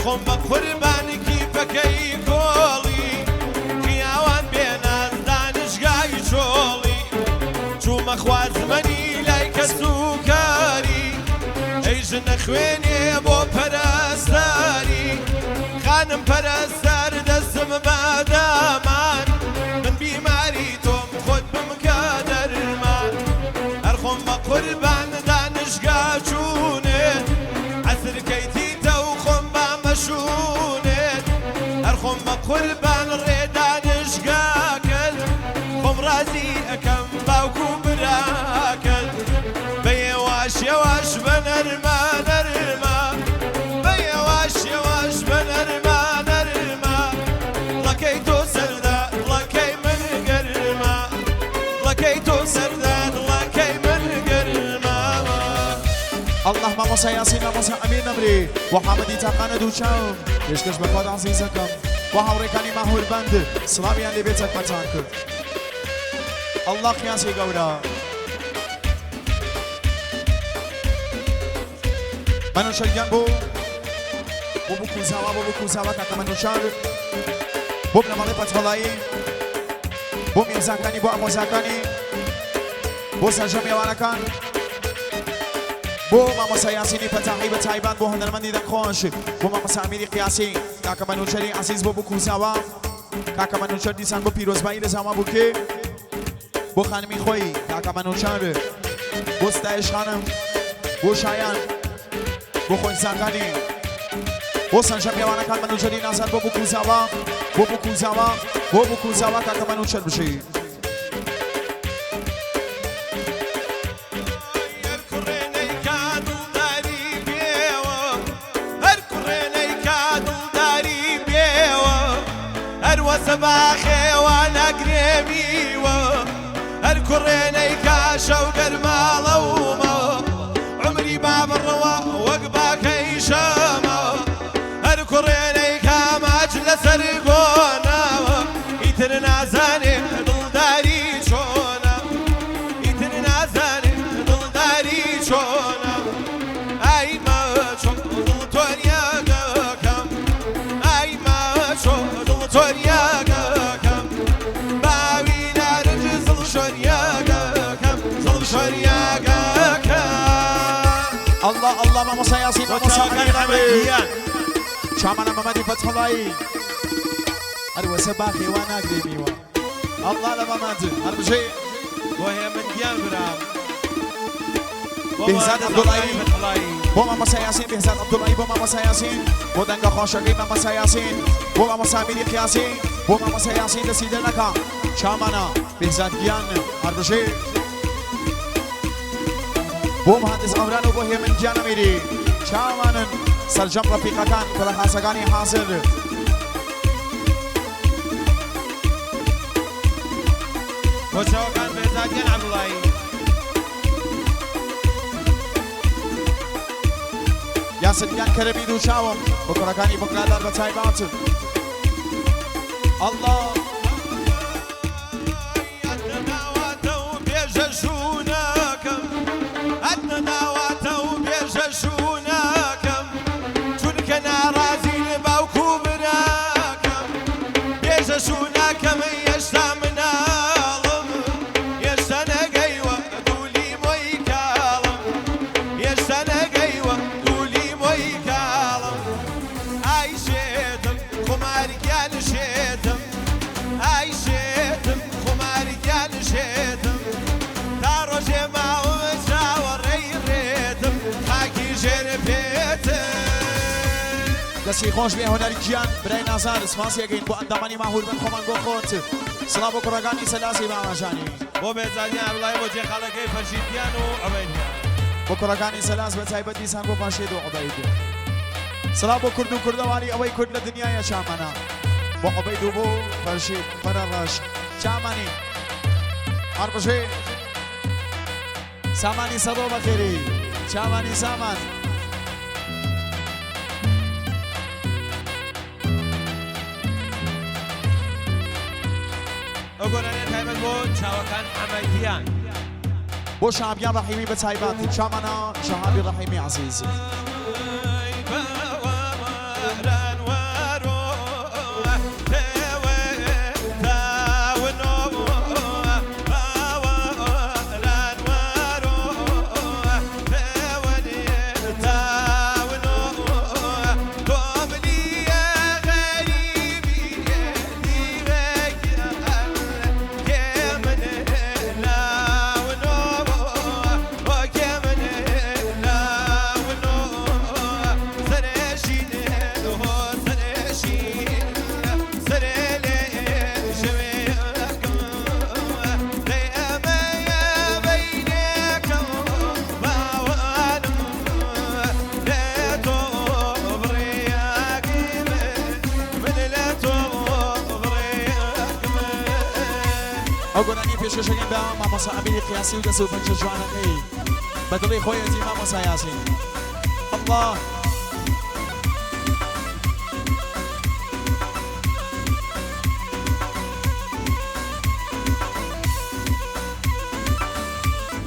خۆم بە قوربان کیفەکەی کۆڵی خیاوان بێ ناز دانشگای چۆڵی چوومە خوازمەنی لای کەس و کاری ئەی ژنە خوێنێ بۆ پەرستاری خانم پەرستار دەستم بەدامان من بیماری تۆم خۆت بمکە دەرمان هەر خۆم بە قوربان دانشگا چوونێت عەسر کەیتیتە و خۆم با مەشوونێت هەر خۆم بە قوربان ڕێ دانشگاکەت خۆم ڕازی ئەکەم باوک و براکەت بە یەواش یەواش بە نەرمە نەرمە بە یەواش یەواش بە نەرمە نەرمە دڵەکەی تۆ سەردە دڵەکەی من گەرمە دڵەکەی تۆ سەردە دڵەکەی من گەرمە. اللە مامۆستا یاسین مامۆستا ئەمیر نەمری و حامدی تاقانە دووچاو پێشکەش بە خۆت عەزیزەکەم و هاوڕێکانی ماهور بەند سڵاویان لێ بێت چەکمەتان کرد اللە قیاسی گەورە. مەنوچەر گیان بۆ بۆ بکوزاوا بۆ بکوزاوا کاکە مەنوچەر بۆ بنەماڵەی پەتهەڵایی بۆ میرزاکانی بۆ ئامۆزاکانی بۆ سەرجەم میوانەکان بۆ مامۆستا یاسینی فەتاحی بە تایبەت بۆ هونەرمەندی دەنگخۆش بۆ مامۆستا ئەمیری قیاسی کاکە مەنوچەری عەزیز بۆ بکوزاوا کاکە مەنوچەر دیسان بۆ پیرۆزبایی لە زاوا بووکێ بۆ خانمی خۆی کاکە مەنوچەر بۆ ستایش خانم بۆ شایان بۆ خۆشزاکانی بۆ سەرجەم میوانەکان مەنوچەری نازار بۆ بکوزاوا بۆ بکوزاوا بۆ بکوزاوا کاکە مەنوچەر بژی. هەر کوڕێ نەیکا دڵداری پێوە هەر کوڕێ نەیکا دڵداری پێوە هەر وەسە باخێوە ناگرێ میوە هەر کوڕێ نەیکا شەو گەرماڵەومە عومری با بڕوا وەک باکەی شەمە هەر کوڕێ نەیکا ماچ لەسەر گۆنە ئیتر نازانێ دڵداری چۆنە ئیتر نازانێ دڵداری چۆنە ئای ماچۆ دڵ تۆریاگەکەم ئای ماچۆ دڵ تۆریاگەکەم باوی نارنج زڵ شۆریاگەکەم زڵ شۆریاگەکەم. اللە اللە مامۆستا یاسین بۆ مامۆستا چاوەکانی عەلی حەمە نەمری گیان. چامانە مەمەدی فەتحوڵایی هەروەسە باخێ وا ناگرێ میوە اللە لە مەمەد هەربژێ. بۆ هێمن گیان برام. بۆ بێهزاد مهندس عەبدوڵایی عەبدوڵایی فەتحوڵایی. بۆ مامۆستا یاسین بێهزاد عەبدوڵایی بۆ مامۆستا یاسین بۆ دەنگە خۆشەکەی مامۆستا یاسین بۆ مامۆستا میری قیاسی بۆ مامۆستا یاسین دەستی دەرنەکا چامانە بێهزاد گیان هەربژێ. بۆ مهندس ئەمران و بۆ هێمن گیان ئەمیری چاوانن سەرجەم ڕەفیقەکان کوڕە خاسەکانی حازر. بۆ چاوەکان بێزاد گیان عەبدوڵایی. یاسر گیان کەرەمی دوو چاوم بۆ کوڕەکانی بۆکرادار بە تایبەت. ئەڵڵا. هاتنە داواتە و بێژە شوو ناکەم هاتنە داواتە و بێژە شوو ناکەم چونکە ناڕازین باوک و براکەم بێژە شوو ناکەم هێشتا مناڵم هێشتا نەگەیوە دوولی مۆی کاڵم هێشتا نەگەیوە دوولی مۆی کاڵم ئای شێتم خومار گیان شێتم ئای شێتم خومار گیان شێتم تا ڕۆژێ ماوم چاوەڕێی ڕێتم خاکی ژێر پێتم. دەستی خۆش بێ هونەر گیان برای نازار سپاسی ئەکەین بۆ ئەندامانی ماهور بن خۆمان بۆ خۆت سڵاو بۆ کوڕەکانی سەلاسی باوەجانی. بۆ بێزانیان عەبدوڵای بۆ جێخاڵەکەی فەرشید گیان و عوبەید گیان. بۆ کوڕەکانی سەلاس بە تایبەت دیسان بۆ فەرشید و عوبەید. سڵاو بۆ کورد و کوردەواری ئەوەی کورد لە دنیایە چامانە بۆ عوبەید و بۆ فەرشید فەرەڕەش چامانی هەربژێ سامانی سەدۆ بەخێری چامانی سامان. ئەو گۆرانیە تایبەت بۆ چاوەکان حەمە گیان. بۆ شەهاب گیان ڕەحیمی بە تایبەت چامانە شەهابی ڕەحیمی عەزیز. ئەو گۆرانیە پێشکەشەکەین بە مامۆستا ئەمیری قیاسی و دەست و پەنجە جوانەکەی بە دڵی خۆیەتی مامۆستا یاسین اللە.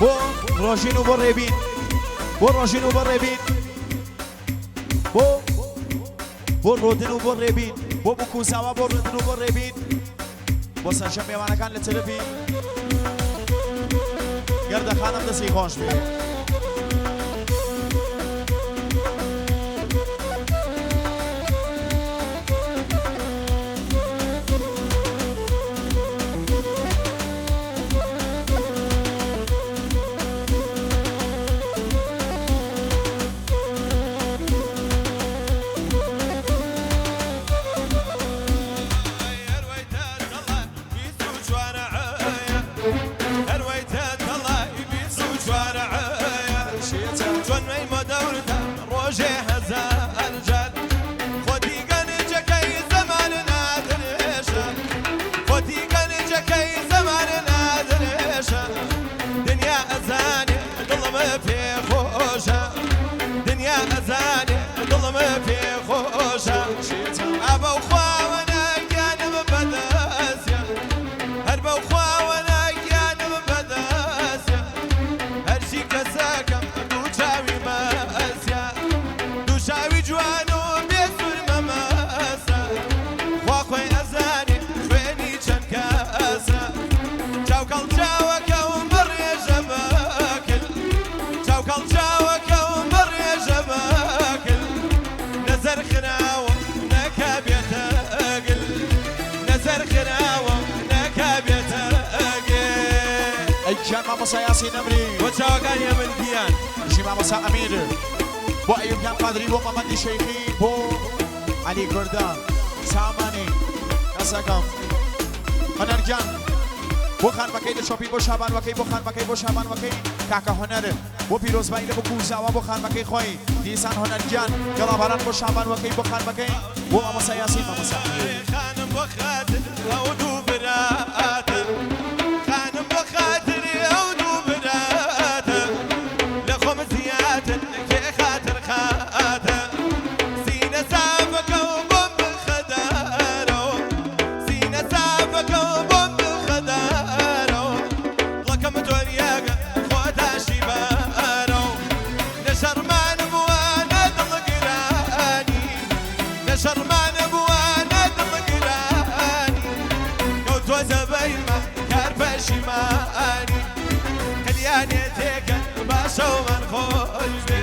بۆ ڕۆژین و بۆ ڕێبین بۆ ڕۆژین و بۆ ڕێبین بۆ بۆ ڕۆدن و بۆ ڕێبین بۆ بکوزاوا بۆ ڕۆدن و بۆ ڕێبین بۆ سەرجەم مێوانەکان لە تەرەفی گردەخانم دەستی خۆش بێ. ئەی گیان مامۆستا یاسین نەمری. بۆ چاوەکانی ئەمن گیان. بژی مامۆستا ئەمیر. بۆ ئەیوب گیان قادری بۆ مەمەندی شەیخی بۆ عەلی کوردە سامانی کەسەکەم هونەر گیان بۆ خانمەکەی لە چۆپی بۆ شابانوەکەی بۆ خانمەکەی بۆ شابانوەکەی کاکە هونەر بۆ پیرۆزبایی لە بکوو زاوا بۆ خانمەکەی خۆی دیسان هونەر گیان گەڵاباران بۆ شابانوەکەی بۆ خانمەکەی بۆ مامۆستا یاسین مامۆستا ئەمیر. خانم بۆ خاتر ئەو دوو براتە خانم بۆ خاتری ئەو دوو براتە لە خۆم زیاتر کێ خاتر خاتە سینە سافەکە و بۆم بخەدارەوە سینە سافەکە و بۆم بخەدارەوە دڵەکەم دۆریاگە خۆتاشی بارەوە نە شەڕمان بووە نە دڵگرانی نە شەڕمان بووە نە دڵگرانی کەوتووە زەبەیمە کار پەشیمانی قلیانێ تێکەن باشەومان خۆش بێ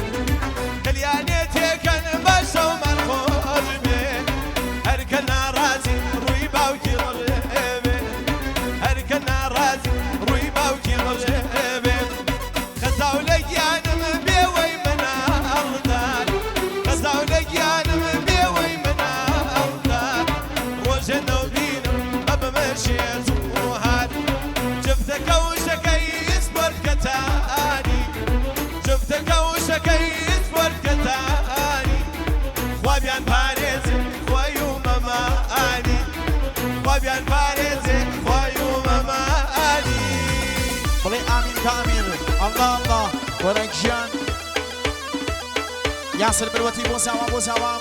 قلیانێ تێکەن باشەومان خۆش بێ هەرکە ناڕازی ڕووی باوکی ڕژێ بێ هەرکە ناڕازی ڕووی باوکی ڕژێ بێ خەزاو لە گیانم بێوەی مناڵدار خەزاو لە گیانم بێوەی مناڵدار ڕۆژێ نەوبینم بەبمە شێت و هار جفتەکە و شەکەی سپۆرت کەتانی جفتەکە و شەکەی سپۆرت کەتانی خوابیان پارێزێ خۆی و مەمانی خوابیان پارێزێ خۆی و مەمانی. بڵێ ئامین کە ئامین. اللە اللە وەرە گیان یاسر بروەتی بۆ زاوا بۆ زاوا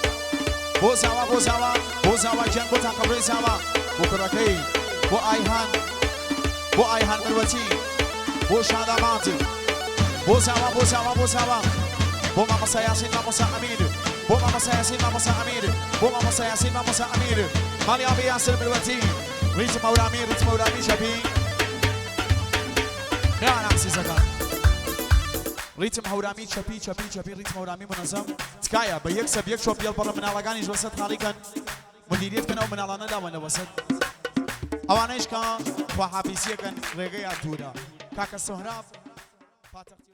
بۆ زاوا بۆ زاوا بۆ زاوا گیان بۆ تاقەبرۆی زاوا بۆ کوڕەکەی بۆ ئایهان بۆ ئایهان بروەتی بۆ شاداباد بۆ زاوا بۆ زاوا بۆ زاوا بۆ مامۆستا یاسین مامۆستا ئەمیر بۆ مامۆستا یاسین مامۆستا ئەمیر بۆ مامۆستا یاسین مامۆستا ئەمیر ماڵی ئابی یاسر بروەتی ڕیتم هەورامی ڕیتم هەورامی چەپی میوانە عەزیزەکان ڕیتم هەورامی چەپی چەپی چەپی ڕیتم هەورامی منەزەم تکایە بە یەک سەب یەک چۆپ یەڵبڕە مناڵەکانیش وەسەت خاڵی کەن مدیریەت کەن ئەو مناڵانە لاوەن لە وەسەت ئەوانەیش کە خواحافیزیەکەن ڕێگەیان دوورە کاکە سۆهراب پاتەختی.